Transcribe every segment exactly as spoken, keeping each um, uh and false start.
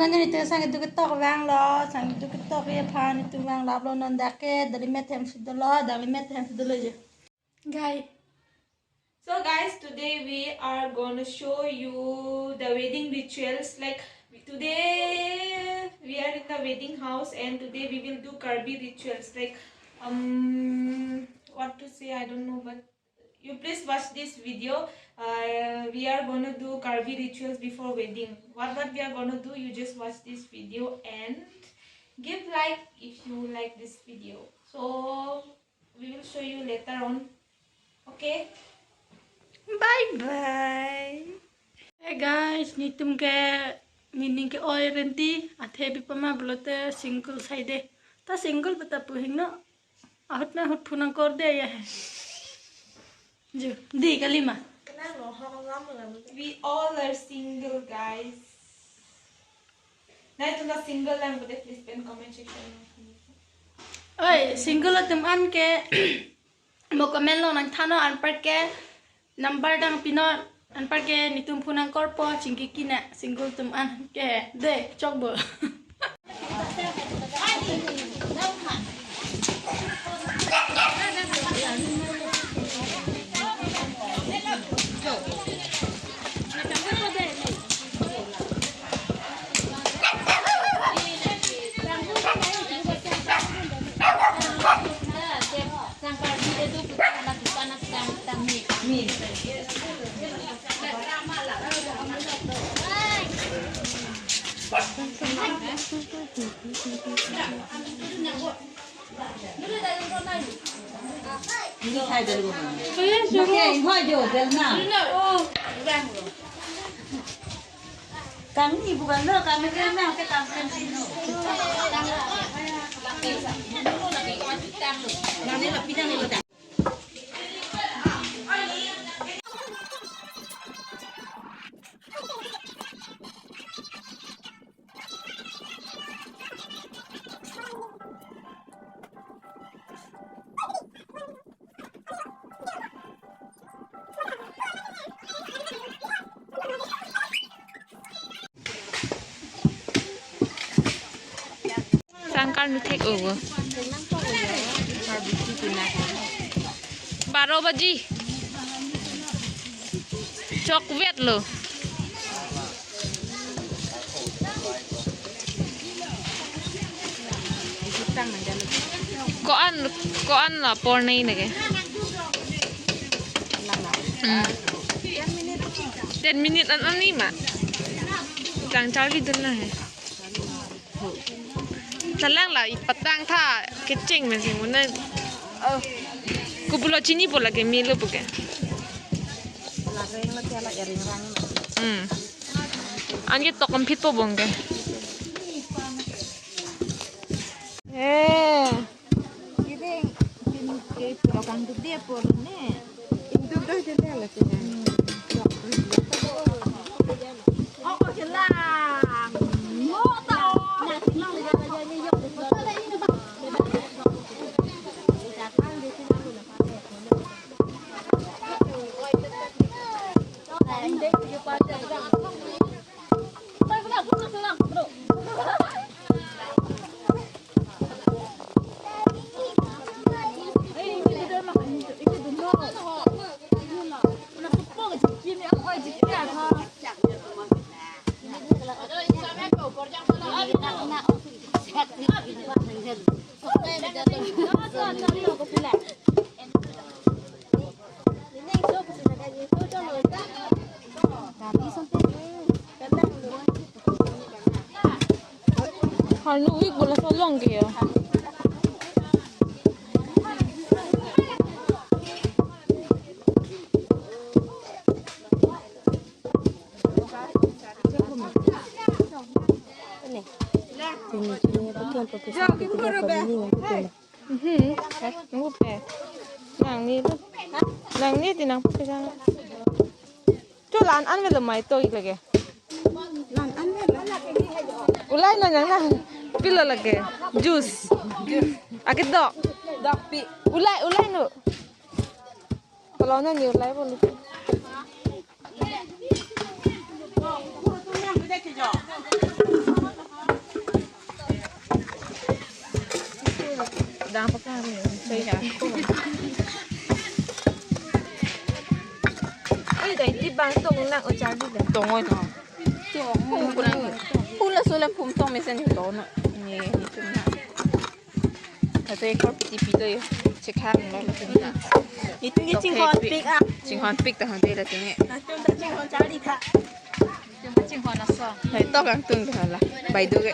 Nang nelitum sang kedo ketok vanglo, sang kedo ketok aphan nelitum vanglaplo non dak ke, dali met hem si dolo, dali met hem si dolo je. Guys. So guys, today we are gonna show you the wedding rituals. Like, today we are in the wedding house and today we will do Karbi rituals. Like, um, what to say, I don't know, but you please watch this video. Uh, we are gonna do Karbi rituals before wedding. What what we are gonna do, you just watch this video and give like if you like this video. So we will show you later on. Okay? Bye bye. Hey guys, nelitum ke meaning ke oi renti athe bipama blote single side. Ta single beta puhing no. Ahut na ahut phunang kor de ya he. Jo, di kalima. We all are single, guys. Nai tuna single lang, but please pen comment section. Oi, single atum an ke mo comment lo nangthannon, anpar ke number dang pinon, anpar ke nelitum phunang korpo chingki kina single atum an ke de chokbo. Kami bukan lo, kami kena ke kami sino. Sangkar nuthek ogo. Baro baji. Chokvet lo. Ko-an, ko-an la pornai nake. Hmm. Ten minute an an ni ma. Jang charli dun na he. Talang la ipatang tha kecheng men sing muna. Kubulo chini bola ke milo buke. Hmm. Anke tok ampit po bong ke. Eh. Giving tin ke pura kang gede por ne. Indu do jele la sini. Hanu wik bola solong ke ya. Mhm. Nunggu pe. Nangni lo. Nangni ti nangpu ke jang. Cho la-an an velo mai to ik lake. La-an an velo. Ulai lo nang nang. Pilo lake. Juice. Juice. Ake dok. Dok pi. Ulai, ulai no. Kalau nang ni ulai bolu. Dang pakai ni, saya. Oi, dah itu bang tong nak ujar di dah. Tong oi tong. Tong. Pula sula pum tong mesen ni tong na. Ni, ni tong na. Kata ekor piti pito yo. Chekhang lo mesen na. Itu ni chinghon pik ah. Chinghon pik ta hon te la tinge. Natum ta chinghon chari tha. Hai to kangtung dah la. Bai do ke.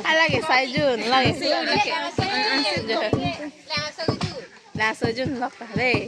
Ala ke saijun, ala ke. An, an sip je. La saijun lok ta re.